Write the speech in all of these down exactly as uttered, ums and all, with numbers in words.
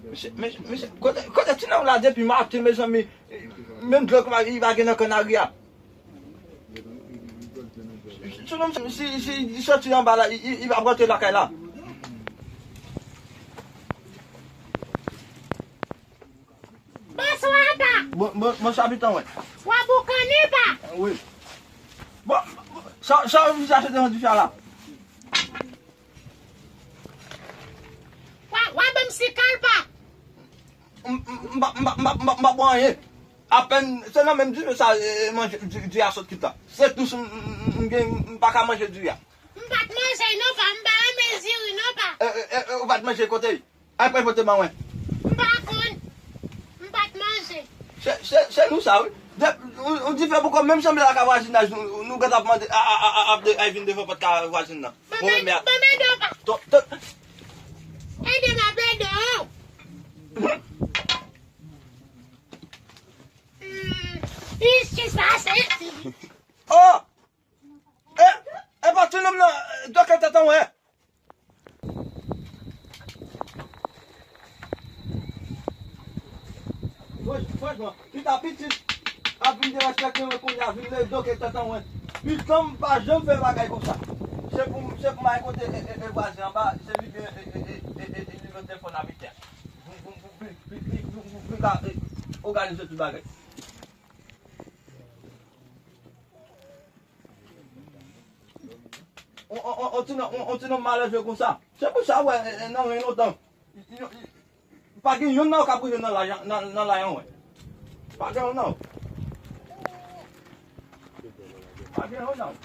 Mesye, mesye, mesye, kote, kote ti nonm la depi maten, mezanmi, menm dlo kòman li pa gen nan kannari a. Ti nonm, si, si li soti anba la, li, li, li ap rantre lakay la. Bonswa, pa. Bon, bon, bonswa, pitan, wè. W ap boukannen, pa. Wi. Bon, sa, sa w vin chache devan dife a la? W a, w a ban m sikal, pa. M, m, m pa, m pa, m pa, m pa, m pa bwè anyen. Apèn, se nan menm dife sa, e, e, manje, di, di a sot kit la. Se dous, m, m, m, m gen, m pa ka manje di a. M pa t manje non, pa. M pa renmen diri non, pa. E, e, e, e, ou pa t manje kote? Al pran pote ban mwen. M pa konn. M pa t manje. Se, se, se nou sa, wi. De, ou, ou dife poko menm sanble ak vwazinaj nou, nou gentan ap mande, a, a, a, a, ap de, ay vin devan pòt ka vwazin nan. Bon, men, men, men, men, non, pa. To, to. Ede m ap ede w. Hmm, ici, ça, c'est... Oh! E, e pa ti nonm nan, doke tèt an wè. Franch-, franchman, pita pitit ap vin derespekte mwen kounye a, vin le doke tèt an wè. Pitan m pa janm fè bagay konsa. Se pou, se pou m al kote, e, e, e, vwazen anba, se li gen, e, e, li gen telefòn avèk tè. Pou, pou, pou, pou, pou, pou, pou, pou ka, e, òganize tout bagay. On, on, on, on ti nonm, on, on ti nonm malelve konsa. Se pou sa, wè, e, e, nan ren lontan. Pa gen youn nan yo k ap rive nan laj, nan, nan lay an, wè. Pa gen youn nan yo. Pa gen youn nan yo.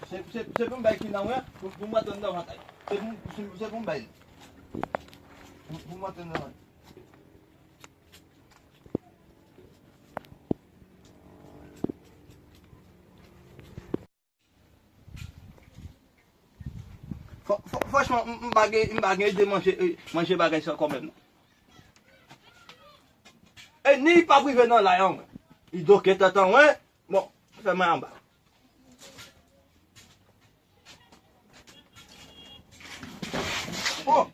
Se, se, se pou m bay ki nan, wè, pou, pou m antre nan vant la. Se pou, se, se pou m bay li. Pou, pou m antre nan vant. Fwa-, fwa-, franchman, m, m pa gen, m pa gen ide manje, e, manje bagay sa kanmenm, non. E ni li p ap rive nan lay an, wè. Li doke tèt an, wè. Bon, fè mwen anba. Oh!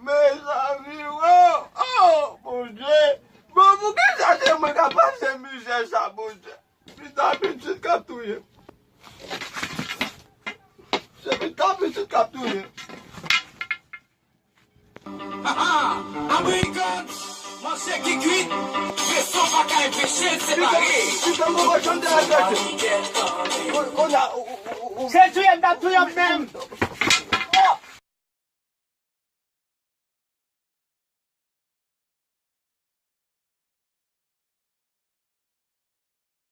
Mezanmi, oh! Oh, Bondye! Bon, poukisa se mwen k ap pase mizè sa, Bondye? Pita pitit k ap touye m. Se pita pitit k ap touye m. Abrikòt, manje ki kwit, peson pa ka enpeche l separe. Pita, pita, poko janm te respekte. Kon-, kounye a, ou, ou, ou, ou. Se touye m t ap touye m menm.